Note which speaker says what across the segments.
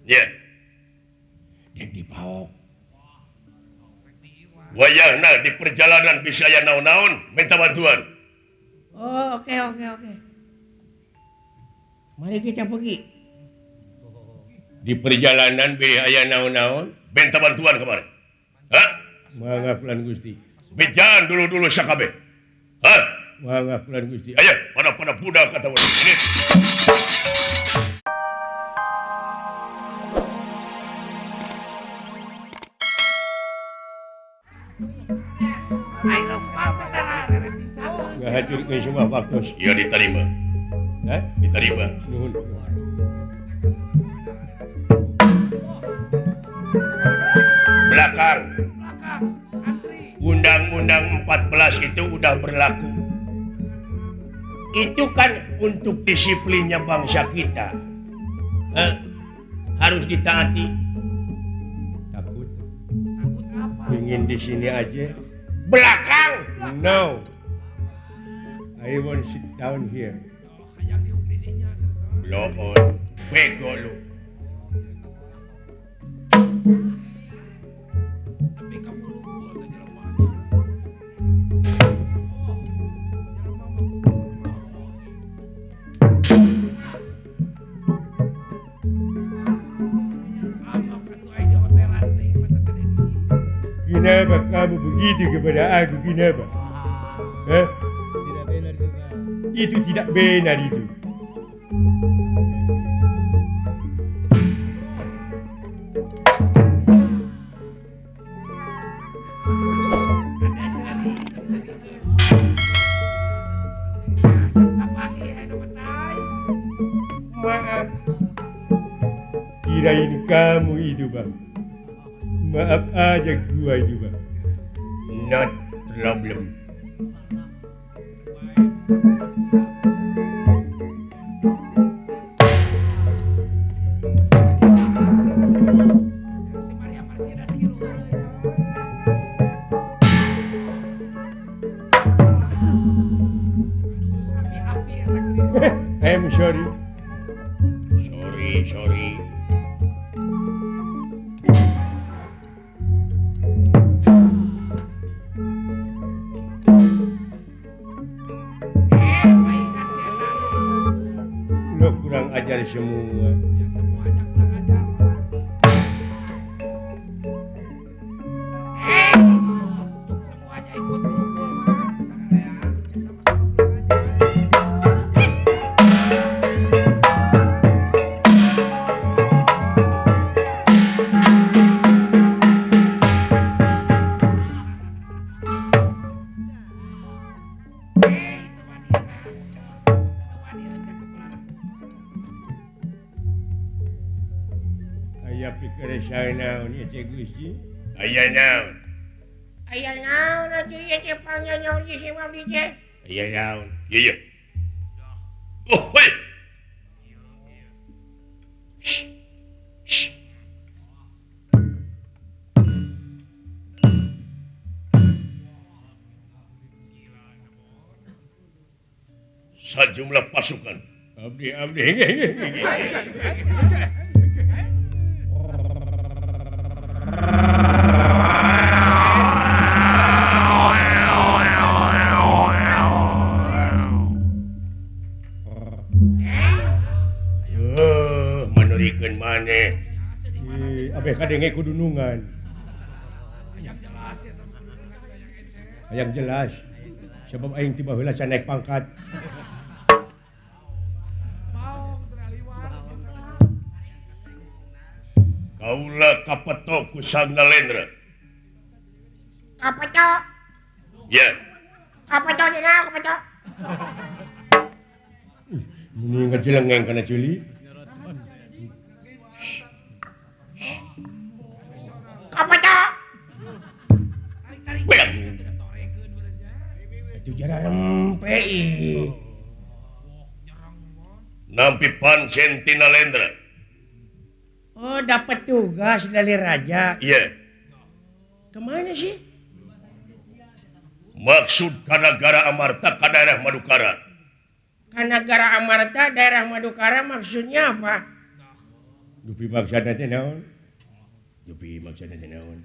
Speaker 1: Ya.
Speaker 2: Dek dipaok.
Speaker 1: Wayahna di perjalanan bisa aya naon-naon minta bantuan.
Speaker 2: Oh, oke oke oke. Mari kita pergi.
Speaker 1: Di perjalanan bilih aya naon-naon minta bantuan kemarin. Hah?
Speaker 2: Mangga kulan Gusti.
Speaker 1: Bejaan dulu-dulu sakabeh. Hah?
Speaker 2: Mangga kulan Gusti.
Speaker 1: Ayo, pada budak kata urang. Ini.
Speaker 2: Ngahacurkeun semua waktu.
Speaker 1: Iya diterima.
Speaker 2: Hah?
Speaker 1: Diterima.
Speaker 2: Nuhun.
Speaker 1: Belakang. Undang-Undang 14 itu udah berlaku. Itu kan untuk disiplinnya bangsa kita. Hah? Harus ditaati.
Speaker 2: Takut.
Speaker 3: Takut apa?
Speaker 2: Ingin di sini aja.
Speaker 1: Belakang.
Speaker 2: No. I want sit down here.
Speaker 1: Blow on. Bego lu.
Speaker 2: Kenapa kamu begitu kepada aku? Kenapa? Hah?
Speaker 4: Tidak benar itu, Pak.
Speaker 2: Itu tidak benar itu. Maaf. Kirain kamu itu, Bang. Maaf aja gua itu, Bang.
Speaker 1: Not problem.
Speaker 2: I'm sorry.
Speaker 1: Sorry, sorry.
Speaker 2: Lo kurang ajar semua.
Speaker 3: Ya, semuanya kurang ajar. Semuanya ikut mukul, sama-sama kurang ajar.
Speaker 2: Aya pikir naon ieu teh Gusti?
Speaker 1: Aya naon?
Speaker 2: Aya naon atuh ieu teh pangnyanyaon di si abdi teh?
Speaker 1: Aya naon? Ieu. Oh, hoi. Shh. Shh. Sajumlah pasukan.
Speaker 2: Abdi abdi.
Speaker 1: Manurikeun maneh.
Speaker 2: Abeh kadenge kudunungan.
Speaker 3: Hayang jelas ya
Speaker 2: Hayang jelas. Sebab aing tiba heula can naik pangkat.
Speaker 1: Kaula kapeto ku Sang Nalendra.
Speaker 2: Kapeto?
Speaker 1: Ya.
Speaker 2: Kapeto cenah kapeto. Muni ngajelengeng kana culi. Kapeto.
Speaker 3: Tarik-tarik.
Speaker 2: Itu jara rempe ih.
Speaker 1: Nampi pancen ti Nalendra.
Speaker 2: Oh, dapat tugas dari raja.
Speaker 1: Iya.
Speaker 2: Kemana sih?
Speaker 1: Maksud Kanagara Amarta ke daerah Madukara.
Speaker 2: Kanagara Amarta daerah Madukara maksudnya apa? Dupi maksudna teh naon? Dupi maksudna teh naon?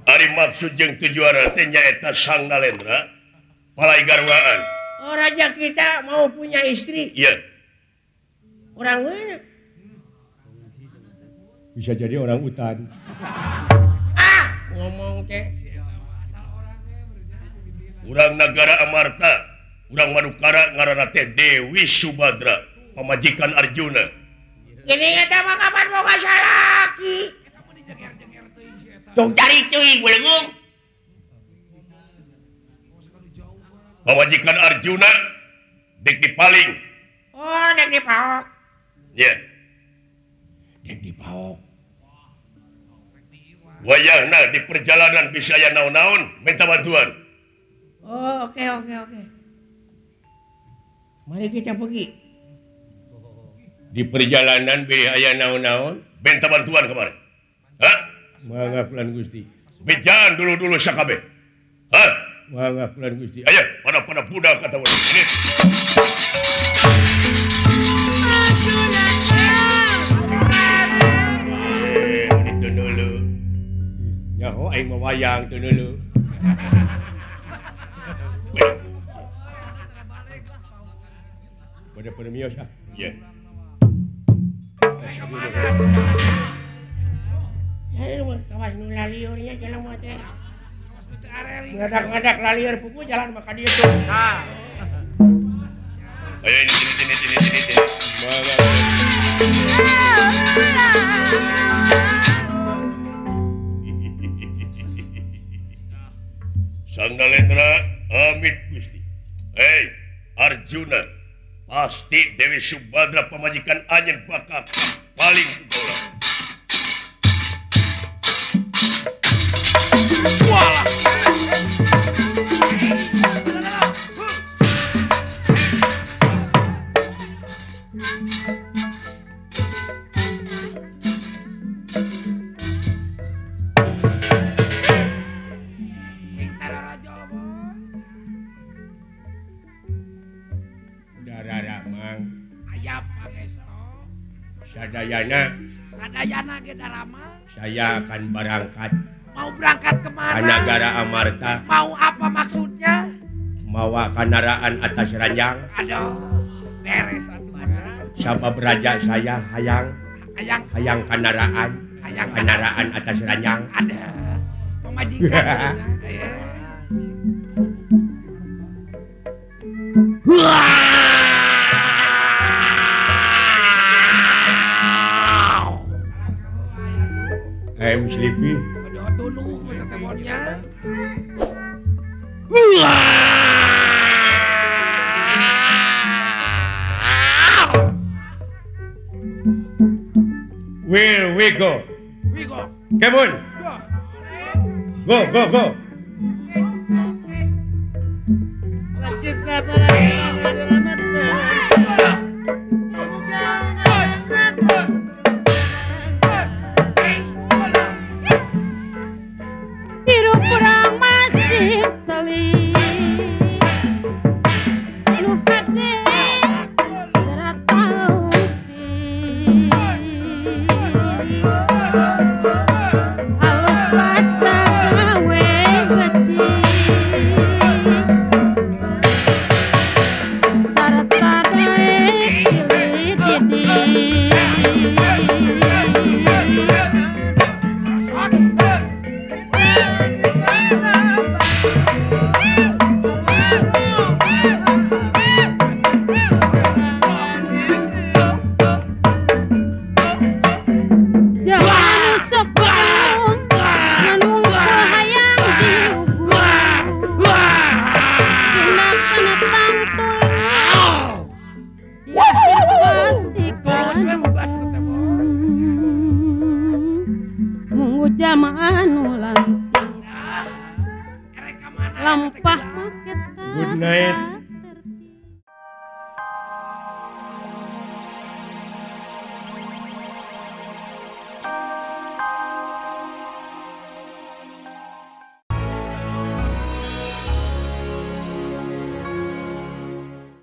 Speaker 1: Ari maksud jeung tujuan teh nyaeta Sang Nalendra palai garwaan.
Speaker 2: Oh, raja kita mau punya istri.
Speaker 1: Iya.
Speaker 2: Orang mana? Bisa jadi orang hutan. Ah, ngomong teh.
Speaker 1: Urang nagara Amarta, urang Madukara ngaranna teh Dewi Subadra, pamajikan Arjuna.
Speaker 2: Gini eta mah kapan boga salaki? Tong cari teuing beuleung.
Speaker 1: Pamajikan Arjuna dek dipaling.
Speaker 2: Oh, dek dipaok.
Speaker 1: Iya.
Speaker 2: Dek dipaok.
Speaker 1: Wayahna di perjalanan bisa aya naon-naon minta bantuan.
Speaker 2: Oh, oke. Mari kita pergi.
Speaker 1: Di perjalanan bilih aya naon-naon minta bantuan kemarin. Hah?
Speaker 2: Mangga fulan Gusti.
Speaker 1: Bejaan dulu-dulu sakabeh. Hah?
Speaker 2: Mangga fulan Gusti.
Speaker 1: Ayo, pada budak kata urang. Ini. Ini teu neuleu.
Speaker 2: Nyaho aing mah wayang teu neuleu. Pada pada mios ah.
Speaker 1: Iya.
Speaker 2: Saya kawas nu laliurnya jalan mah teh. Ngadak-ngadak laliur pupu jalan maka dieu tuh.
Speaker 3: Nah.
Speaker 1: Ayo ini sini. Sang Nalendra amit Gusti. Hei, Arjuna, pasti Dewi Subadra pamajikan anjeun bakal paling ulah.
Speaker 3: Walah.
Speaker 2: Sadayana,
Speaker 3: Sadayana ge Darama.
Speaker 2: Saya akan berangkat.
Speaker 3: Mau berangkat kemana?
Speaker 2: Ke Nagara Amarta.
Speaker 3: Mau apa maksudnya?
Speaker 2: Mawa kandaraan atas ranjang.
Speaker 3: Aduh, beres atuh.
Speaker 2: Sabab raja saya hayang, hayang kandaraan,
Speaker 3: hayang
Speaker 2: kandaraan atas ranjang.
Speaker 3: Ada pemajikan.
Speaker 2: I'm sleepy.
Speaker 3: Aduh, tunuh teleponnya.
Speaker 2: Where we go?
Speaker 3: We go.
Speaker 2: Come on. Go, go, go.
Speaker 4: Lagi sabar.